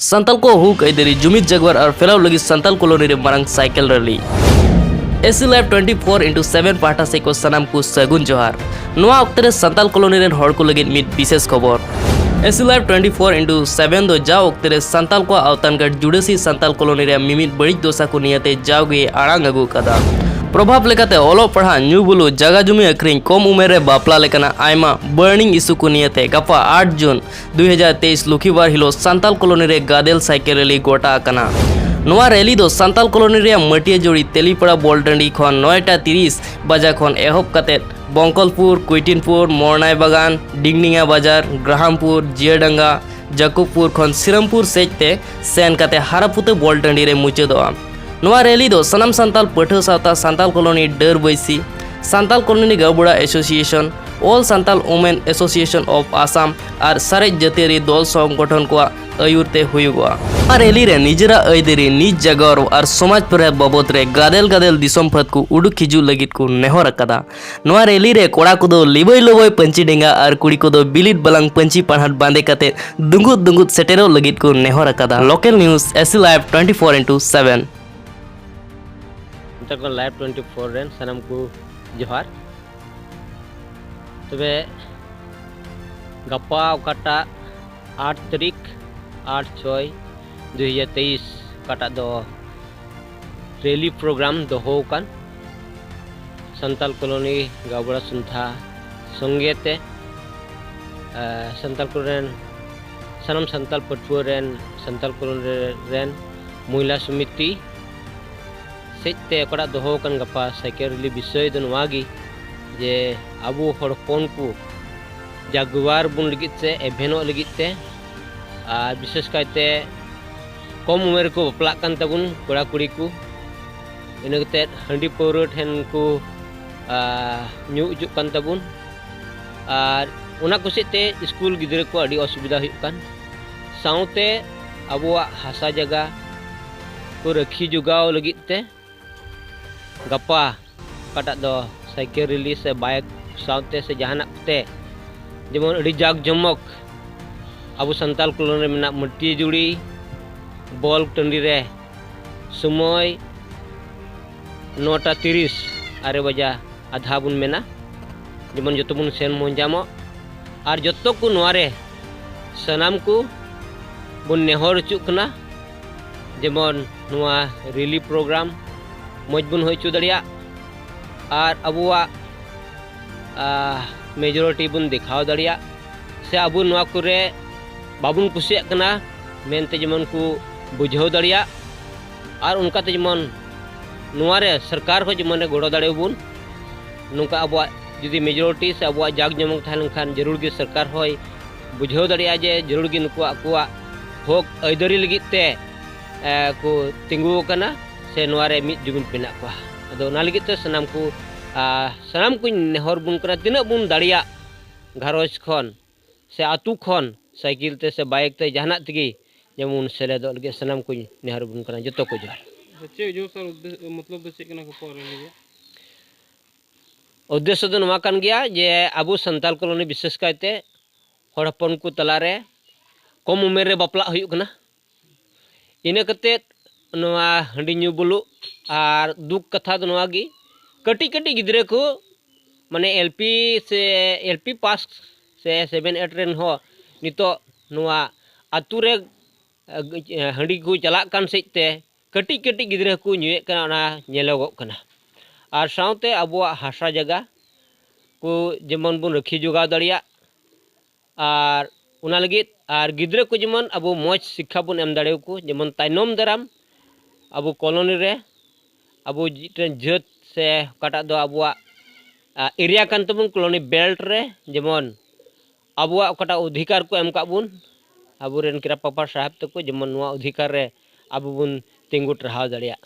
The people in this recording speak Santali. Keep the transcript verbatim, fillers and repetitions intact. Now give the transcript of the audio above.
ᱥᱟᱱᱛᱟᱞ ᱠᱚ ᱦᱩᱠ ᱟᱹᱭᱫᱟᱹᱨᱤ, ᱡᱩᱢᱤᱫ ᱡᱟᱜᱣᱟᱨ ᱟᱨ ᱯᱷᱮᱞᱟᱣ ᱞᱟᱹᱜᱤᱫ ᱥᱟᱱᱛᱟᱞ ᱠᱚᱞᱳᱱᱤ ᱨᱮ ᱢᱟᱨᱟᱝ ᱥᱟᱭᱠᱮᱞ ᱨᱮᱞᱤ᱾ ᱮᱥᱤ live twenty four into seven ᱯᱟᱦᱴᱟ ᱥᱮᱫ ᱠᱚ ᱥᱟᱱᱟᱢ ᱠᱚ ᱥᱟᱹᱜᱩᱱ ᱡᱚᱦᱟᱨ᱾ ᱱᱚᱣᱟ ᱚᱠᱛᱮ ᱨᱮ ᱥᱟᱱᱛᱟᱞ ᱠᱚᱞᱳᱱᱤ ᱨᱮᱱ ᱦᱚᱲ ᱠᱚ ᱞᱟᱹᱜᱤᱫ ᱢᱤᱫ ᱵᱤᱥᱮᱥ ᱠᱷᱚᱵᱚᱨ᱾ AC live twenty four into seven ᱫᱚ ᱡᱟᱣ ᱚᱠᱛᱮ ᱨᱮ ᱥᱟᱱᱛᱟᱞ ᱠᱚᱣᱟᱜ ᱟᱣᱛᱟᱱ ᱜᱟᱲ ᱡᱩᱰᱟᱹᱥᱤ ᱥᱟᱱᱛᱟᱞ ᱠᱚᱞᱳᱱᱤ ᱨᱮᱭᱟᱜ ᱢᱤᱢᱤᱫ ᱵᱟᱹᱲᱤᱡ ᱫᱚᱥᱟ ᱠᱚ ᱱᱤᱭᱟᱹᱛᱮ ᱡᱟᱣᱜᱮ ᱟᱲᱟᱝ ᱟᱹᱜᱩ ᱟᱠᱟᱫᱟ᱾ ᱯᱨᱚᱵᱷᱟᱵᱽ ᱞᱮᱠᱟᱛᱮ ᱚᱞᱚᱜ ᱯᱟᱲᱦᱟᱜ, ᱧᱩ ᱵᱩᱞᱩ, ᱡᱟᱜᱟ ᱡᱩᱢᱤ ᱟᱹᱠᱷᱨᱤᱧ, ᱠᱚᱢ ᱩᱢᱮᱨ ᱨᱮ ᱵᱟᱯᱞᱟ ᱞᱮᱠᱟᱱᱟᱜ ᱟᱭᱢᱟ ᱵᱟᱨᱱᱤᱝ ᱤᱥᱩ ᱠᱚ ᱱᱤᱭᱟᱹᱛᱮ ᱜᱟᱯᱟ ᱟᱴ ᱡᱩᱱ ᱫᱩᱭ ᱦᱟᱡᱟᱨ ᱛᱮᱭᱤᱥ ᱞᱩᱠᱷᱤᱵᱟᱨ ᱦᱤᱞᱳᱜ ᱥᱟᱱᱛᱟᱞ ᱠᱚᱞᱳᱱᱤ ᱨᱮ ᱜᱟᱫᱮᱞ ᱥᱟᱭᱠᱮᱞ ᱨᱮᱞᱤ ᱜᱚᱴᱟ ᱟᱠᱟᱱᱟ᱾ ᱱᱚᱣᱟ ᱨᱮᱞᱤ ᱫᱚ ᱥᱟᱱᱛᱟᱞ ᱠᱚᱞᱳᱱᱤ ᱨᱮᱭᱟᱜ ᱢᱟᱹᱴᱤᱭᱟᱹ ᱡᱩᱲᱤ ᱛᱮᱞᱤᱯᱟᱲᱟ ᱵᱚᱞ ᱴᱟᱺᱰᱤ ᱠᱷᱚᱱ ᱱᱚᱭᱴᱟ ᱛᱤᱨᱤᱥ ᱵᱟᱡᱟ ᱠᱷᱚᱱ ᱮᱦᱚᱵ ᱠᱟᱛᱮ ᱵᱚᱝᱠᱚᱞᱯᱩᱨ, ᱠᱩᱭᱴᱤᱱᱯᱩᱨ, ᱢᱚᱨᱱᱟᱭ ᱵᱟᱜᱟᱱ, ᱰᱤᱜᱽᱱᱤᱭᱟ ᱵᱟᱡᱟᱨ, ᱜᱨᱟᱦᱟᱢᱯᱩᱨ, ᱡᱤᱭᱟᱰᱟᱝᱜᱟ, ᱡᱟᱠᱩᱵᱽᱯᱩᱨ ᱠᱷᱚᱱ ᱥᱤᱨᱟᱢᱯᱩᱨ ᱥᱮᱡ ᱛᱮ ᱥᱮᱱ ᱠᱟᱛᱮ ᱦᱟᱨᱟᱯᱩᱛᱟᱹ ᱵᱚᱞ ᱴᱟᱺᱰᱤ ᱨᱮ ᱢᱩᱪᱟᱹᱫᱚᱜᱼᱟ᱾ ᱱᱚᱣᱟ ᱨᱮᱞᱤ ᱫᱚ ᱥᱟᱱᱟᱢ ᱥᱟᱱᱛᱟᱞ ᱯᱟᱹᱴᱷᱩᱣᱟᱹ ᱥᱟᱶᱛᱟ, ᱥᱟᱱᱛᱟᱞ ᱠᱚᱞᱳᱱᱤ ᱰᱟᱹᱨ ᱵᱟᱹᱭᱥᱤ, ᱥᱟᱱᱛᱟᱞ ᱠᱚᱞᱳᱱᱤ ᱜᱟᱹᱣᱵᱩᱲᱟ association, all Santal women association of Assam ᱟᱨ ᱥᱟᱨᱮᱡ ᱡᱟᱹᱛᱤᱭᱟᱹᱨᱤ ᱫᱚᱞ ᱥᱚᱝᱜᱚᱴᱷᱚᱱ ᱠᱚᱣᱟᱜ ᱟᱹᱭᱩᱨ ᱛᱮ ᱦᱩᱭᱩᱜᱚᱜᱼᱟ᱾ ᱱᱚᱣᱟ ᱨᱮᱞᱤ ᱨᱮ ᱱᱤᱡᱮᱨᱟᱜ ᱟᱹᱭᱫᱟᱹᱨᱤ, ᱱᱤᱡ ᱡᱟᱜᱚᱨ ᱟᱨ ᱥᱚᱢᱟᱡᱽ ᱯᱨᱚᱭᱟᱥ ᱵᱟᱵᱚᱫ ᱨᱮ ᱜᱟᱫᱮᱞ ᱜᱟᱫᱮᱞ ᱫᱤᱥᱚᱢ ᱯᱷᱟᱹᱫ ᱠᱚ ᱩᱰᱩᱠ ᱦᱤᱡᱩᱜ ᱞᱟᱹᱜᱤᱫ ᱠᱚ ᱱᱮᱦᱚᱨ ᱟᱠᱟᱫᱟ᱾ ᱱᱚᱣᱟ ᱨᱮᱞᱤ ᱨᱮ ᱠᱚᱲᱟ ᱠᱚᱫᱚ ᱞᱤᱵᱟᱹᱭ ᱞᱚᱵᱚᱭ ᱯᱟᱹᱧᱪᱤ ᱰᱮᱸᱜᱟ ᱟᱨ ᱠᱩᱲᱤ ᱠᱚᱫᱚ ᱵᱤᱞᱤᱫ ᱵᱟᱞᱟᱝ ᱯᱟᱹᱧᱪᱤ ᱯᱟᱲᱦᱟᱴ ᱵᱟᱸᱫᱮ ᱠᱟᱛᱮ ᱫᱩᱸᱜᱩᱫ ᱫᱩᱸᱜᱩᱫ ᱥᱮᱴᱮᱨᱚᱜ ᱞᱟᱹᱜᱤᱫ ᱠᱚ ᱱᱮᱦᱚᱨ ᱟᱠᱟᱫᱟ᱾ Local news, AC live twenty four into seven. ᱱᱤᱛᱚᱜ ᱠᱷᱚᱱ ᱞᱟᱭᱤᱵᱷ ᱴᱩᱭᱮᱱᱴᱤ ᱯᱷᱳᱨ ᱨᱮᱱ ᱥᱟᱱᱟᱢ ᱠᱚ ᱡᱚᱦᱟᱨ᱾ ᱛᱚᱵᱮ ᱜᱟᱯᱟ ᱚᱠᱟᱴᱟᱜ ᱟᱴ ᱛᱟᱹᱨᱤᱠᱷ, ᱟᱴ ᱪᱷᱚᱭ ᱫᱩᱭ ᱦᱟᱡᱟᱨ ᱛᱮᱭᱤᱥ, ᱚᱠᱟᱴᱟᱜ ᱫᱚ ᱨᱮᱞᱤ ᱯᱨᱳᱜᱨᱟᱢ ᱫᱚᱦᱚ ᱟᱠᱟᱱ ᱥᱟᱱᱛᱟᱞ ᱠᱚᱞᱳᱱᱤ ᱜᱟᱣᱵᱟᱲᱟ ᱥᱩᱱᱛᱷᱟ ᱥᱚᱸᱜᱮ ᱛᱮ, ᱮ, ᱥᱟᱱᱛᱟᱞ ᱠᱚᱞᱳᱱᱤ ᱨᱮᱱ ᱥᱟᱱᱟᱢ ᱥᱟᱱᱛᱟᱞ ᱯᱟᱹᱴᱷᱩᱣᱟᱹ ᱨᱮᱱ, ᱥᱟᱱᱛᱟᱞ ᱠᱚᱞᱳᱱᱤ ᱨᱮᱱ ᱢᱚᱦᱤᱞᱟ ᱥᱚᱢᱤᱛᱤ ᱥᱮᱡ ᱛᱮ ᱚᱠᱟᱴᱟᱜ ᱫᱚᱦᱚ ᱟᱠᱟᱱ ᱜᱟᱯᱟ ᱥᱟᱭᱠᱮᱞ ᱨᱮᱞᱤ ᱵᱤᱥᱚᱭ ᱫᱚ ᱱᱚᱣᱟ ᱜᱮ ᱡᱮ ᱟᱵᱚ ᱦᱚᱲ ᱦᱚᱯᱚᱱ ᱠᱚ ᱡᱟᱜᱩᱣᱟᱨ ᱵᱚᱱ ᱞᱟᱹᱜᱤᱫ ᱛᱮ, ᱮᱵᱷᱮᱱᱚᱜ ᱞᱟᱹᱜᱤᱫ ᱛᱮ, ᱟᱨ ᱵᱤᱥᱮᱥ ᱠᱟᱭᱛᱮ ᱠᱚᱢ ᱩᱢᱮᱨ ᱨᱮᱠᱚ ᱵᱟᱯᱞᱟᱜ ᱠᱟᱱ ᱛᱟᱵᱚᱱ ᱠᱚᱲᱟ ᱠᱩᱲᱤ ᱠᱚ, ᱤᱱᱟᱹ ᱠᱟᱛᱮᱫ ᱦᱟᱺᱰᱤ ᱯᱟᱹᱣᱨᱟᱹ ᱴᱷᱮᱱ ᱠᱚ, ᱟ, ᱧᱩ ᱚᱪᱚᱜ ᱠᱟᱱ ᱛᱟᱵᱚᱱ᱾ ᱟᱨ ᱚᱱᱟ ᱠᱚ ᱥᱮᱫ ᱛᱮ ᱥᱠᱩᱞ ᱜᱤᱫᱽᱨᱟᱹ ᱠᱚ ᱟᱹᱰᱤ ᱚᱥᱩᱵᱤᱫᱷᱟ ᱦᱩᱭᱩᱜ ᱠᱟᱱ, ᱥᱟᱶᱛᱮ ᱟᱵᱚᱣᱟᱜ ᱦᱟᱥᱟ ᱡᱟᱭᱜᱟ ᱠᱚ ᱨᱟᱹᱠᱷᱤ ᱡᱚᱜᱟᱣ ᱞᱟᱹᱜᱤᱫ ᱛᱮ ᱜᱟᱯᱟ ᱚᱠᱟᱴᱟᱜ ᱫᱚ ᱥᱟᱭᱠᱮᱞ ᱨᱮᱞᱤ ᱥᱮ ᱵᱟᱭᱤᱠ ᱥᱟᱶᱛᱮ ᱥᱮ ᱡᱟᱦᱟᱱᱟᱜ ᱠᱚᱛᱮ ᱡᱮᱢᱚᱱ ᱟᱹᱰᱤ ᱡᱟᱠ ᱡᱚᱢᱚᱠ ᱟᱵᱚ ᱥᱟᱱᱛᱟᱞ ᱠᱚᱞᱳᱱᱤ ᱨᱮ ᱢᱮᱱᱟᱜ ᱢᱟᱹᱴᱤᱭᱟᱹᱡᱩᱲᱤ ᱵᱚᱞ ᱴᱟᱺᱰᱤ ᱨᱮ ᱥᱚᱢᱚᱭ ᱱᱚᱴᱟ ᱛᱤᱨᱤᱥ, ᱟᱨᱮ ᱵᱟᱡᱟ ᱟᱫᱷᱟ ᱵᱚᱱ ᱢᱮᱱᱟ, ᱡᱮᱢᱚᱱ ᱡᱚᱛᱚ ᱵᱚᱱ ᱥᱮᱱ ᱢᱚᱡᱟᱢᱚᱜ᱾ ᱟᱨ ᱡᱚᱛᱚ ᱠᱚ ᱱᱚᱣᱟ ᱨᱮ ᱥᱟᱱᱟᱢ ᱠᱚ ᱵᱚᱱ ᱱᱮᱦᱚᱨ ᱦᱚᱪᱚᱜ ᱠᱟᱱᱟ, ᱡᱮᱢᱚᱱ ᱱᱚᱣᱟ ᱨᱮᱞᱤ ᱯᱨᱳᱜᱨᱟᱢ ᱢᱚᱡᱽ ᱵᱚᱱ ᱦᱩᱭ ᱦᱚᱪᱚ ᱫᱟᱲᱮᱭᱟᱜ ᱟᱨ ᱟᱵᱚᱣᱟᱜ ᱢᱮᱡᱚᱨᱤᱴᱤ ᱵᱚᱱ ᱫᱮᱠᱷᱟᱣ ᱫᱟᱲᱮᱭᱟᱜ, ᱥᱮ ᱟᱵᱚ ᱱᱚᱣᱟ ᱠᱚᱨᱮ ᱵᱟᱵᱚᱱ ᱠᱩᱥᱤᱭᱟᱜ ᱠᱟᱱᱟ ᱢᱮᱱᱛᱮ ᱡᱮᱢᱚᱱ ᱠᱚ ᱵᱩᱡᱷᱟᱹᱣ ᱫᱟᱲᱮᱭᱟᱜ, ᱟᱨ ᱚᱱᱠᱟᱛᱮ ᱡᱮᱢᱚᱱ ᱱᱚᱣᱟ ᱨᱮ ᱥᱚᱨᱠᱟᱨ ᱦᱚᱸ ᱡᱮᱢᱚᱱᱮ ᱜᱚᱲᱚ ᱫᱟᱲᱮᱭᱟᱵᱚᱱ᱾ ᱱᱚᱝᱠᱟ ᱟᱵᱚᱣᱟᱜ ᱡᱩᱫᱤ ᱢᱮᱡᱚᱨᱤᱴᱤ ᱥᱮ ᱟᱵᱚᱣᱟᱜ ᱡᱟᱠ ᱡᱚᱢᱚᱠ ᱛᱟᱦᱮᱸ ᱞᱮᱱᱠᱷᱟᱱ, ᱡᱟᱹᱨᱩᱲ ᱜᱮ ᱥᱚᱨᱠᱟᱨ ᱦᱚᱸᱭ ᱵᱩᱡᱷᱟᱹᱣ ᱫᱟᱲᱮᱭᱟᱜᱼᱟ ᱡᱮ ᱡᱟᱹᱨᱩᱲ ᱜᱮ ᱱᱩᱠᱩ ᱟᱠᱚᱣᱟᱜ ᱦᱚᱠ ᱟᱹᱭᱫᱟᱹᱨᱤ ᱞᱟᱹᱜᱤᱫ ᱛᱮ, ᱮ, ᱠᱚ ᱛᱤᱸᱜᱩ ᱟᱠᱟᱱᱟ ᱥᱮ ᱱᱚᱣᱟ ᱨᱮ ᱢᱤᱫ ᱡᱩᱢᱤᱫ ᱢᱮᱱᱟᱜ ᱠᱚᱣᱟ᱾ ᱟᱫᱚ ᱚᱱᱟ ᱞᱟᱹᱜᱤᱫ ᱛᱮ ᱥᱟᱱᱟᱢ ᱠᱚ, ᱟ, ᱥᱟᱱᱟᱢ ᱠᱚᱧ ᱱᱮᱦᱚᱨ ᱵᱚᱱ ᱠᱟᱱᱟ, ᱛᱤᱱᱟᱹᱜ ᱵᱚᱱ ᱫᱟᱲᱮᱭᱟᱜ ᱜᱷᱟᱨᱚᱸᱡᱽ ᱠᱷᱚᱱ ᱥᱮ ᱟᱹᱛᱩ ᱠᱷᱚᱱ ᱥᱟᱭᱠᱮᱞ ᱛᱮ ᱥᱮ ᱵᱟᱭᱤᱠ ᱛᱮ ᱡᱟᱦᱟᱱᱟᱜ ᱛᱮᱜᱮ ᱡᱮᱢᱚᱱ ᱥᱮᱞᱮᱫᱚᱜ ᱞᱟᱹᱜᱤᱫ ᱥᱟᱱᱟᱢ ᱠᱚᱧ ᱱᱮᱦᱚᱨ ᱵᱚᱱ ᱠᱟᱱᱟ᱾ ᱡᱚᱛᱚ ᱠᱚ ᱡᱚᱦᱟᱨ᱾ ᱟᱪᱪᱷᱟ, ᱪᱮᱫ ᱚᱡᱮ ᱥᱟᱨ ᱩᱫᱽᱫᱮ-, ᱢᱚᱛᱞᱚᱵ ᱫᱚ ᱪᱮᱫ ᱠᱟᱱᱟ ᱠᱚ ᱯᱚᱨᱮ ᱞᱟᱹᱜᱤᱫ? ᱩᱫᱽᱫᱮᱥᱥᱚ ᱫᱚ ᱱᱚᱣᱟ ᱠᱟᱱ ᱜᱮᱭᱟ ᱡᱮ ᱟᱵᱚ ᱥᱟᱱᱛᱟᱞ ᱠᱚᱞᱳᱱᱤ ᱵᱤᱥᱮᱥ ᱠᱟᱭᱛᱮ ᱦᱚᱲ ᱦᱚᱯᱚᱱ ᱠᱚ ᱛᱟᱞᱟᱨᱮ ᱠᱚᱢ ᱩᱢᱮᱨ ᱨᱮ ᱵᱟᱯᱞᱟᱜ ᱦᱩᱭᱩᱜ ᱠᱟᱱᱟ᱾ ᱤᱱᱟᱹ ᱠᱟᱛᱮᱫ ᱱᱚᱣᱟ ᱦᱟᱺᱰᱤ ᱧᱩ ᱵᱩᱞᱩᱜ᱾ ᱟᱨ ᱫᱩᱠ ᱠᱟᱛᱷᱟ ᱫᱚ ᱱᱚᱣᱟ ᱜᱮ, ᱠᱟᱹᱴᱤᱡ ᱠᱟᱹᱴᱤᱡ ᱜᱤᱫᱽᱨᱟᱹ ᱠᱚ, ᱢᱟᱱᱮ, ᱮᱞ ᱯᱤ ᱥᱮ ᱮᱞ ᱯᱤ ᱯᱟᱥ ᱥᱮ ᱥᱮᱵᱷᱮᱱ ᱮᱭᱤᱴ ᱨᱮᱱ ᱦᱚᱸ ᱱᱤᱛᱚᱜ ᱱᱚᱣᱟ ᱟᱹᱛᱩ ᱨᱮ, ᱮ, ᱦᱟᱺᱰᱤ ᱠᱚ ᱪᱟᱞᱟᱜ ᱠᱟᱱ ᱥᱮᱫ ᱛᱮ ᱠᱟᱹᱴᱤᱡ ᱠᱟᱹᱴᱤᱡ ᱜᱤᱫᱽᱨᱟᱹ ᱠᱚ ᱧᱩᱭᱮᱫ ᱠᱟᱱᱟ, ᱚᱱᱟ ᱧᱮᱞᱚᱜᱚᱜ ᱠᱟᱱᱟ᱾ ᱟᱨ ᱥᱟᱶᱛᱮ ᱟᱵᱚᱣᱟᱜ ᱦᱟᱥᱟ ᱡᱟᱭᱜᱟ ᱠᱚ ᱡᱮᱢᱚᱱ ᱵᱚᱱ ᱨᱟᱹᱠᱷᱤ ᱡᱚᱜᱟᱣ ᱫᱟᱲᱮᱭᱟᱜ, ᱟᱨ ᱚᱱᱟ ᱞᱟᱹᱜᱤᱫ ᱟᱨ ᱜᱤᱫᱽᱨᱟᱹ ᱠᱚ ᱡᱮᱢᱚᱱ ᱟᱵᱚ ᱢᱚᱡᱽ ᱥᱤᱠᱠᱷᱟ ᱵᱚᱱ ᱮᱢ ᱫᱟᱲᱮᱭᱟᱠᱚ, ᱡᱮᱢᱚᱱ ᱛᱟᱭᱱᱚᱢ ᱫᱟᱨᱟᱢ ᱟᱵᱚ ᱠᱚᱞᱳᱱᱤ ᱨᱮ ᱟᱵᱚ ᱢᱤᱫᱴᱮᱱ ᱡᱟᱹᱛ ᱥᱮ ᱚᱠᱟᱴᱟᱜ ᱫᱚ ᱟᱵᱚᱣᱟᱜ, ᱟ, ᱮᱨᱤᱭᱟ ᱠᱟᱱ ᱛᱟᱵᱚᱱ, ᱠᱚᱞᱳᱱᱤ ᱵᱮᱞᱴ ᱨᱮ ᱡᱮᱢᱚᱱ ᱟᱵᱚᱣᱟᱜ ᱚᱠᱟᱴᱟᱜ ᱚᱫᱷᱤᱠᱟᱨ ᱠᱚ ᱮᱢ ᱠᱟᱜ ᱵᱚᱱ, ᱟᱵᱚᱨᱮᱱ ᱠᱨᱤᱯᱟᱯᱟᱞ ᱥᱟᱦᱮᱵᱽ ᱛᱟᱠᱚ, ᱡᱮᱢᱚᱱ ᱱᱚᱣᱟ ᱚᱫᱷᱤᱠᱟᱨ ᱨᱮ ᱟᱵᱚ ᱵᱚᱱ ᱛᱤᱸᱜᱩ ᱴᱟᱨᱦᱟᱣ ᱫᱟᱲᱮᱭᱟᱜ᱾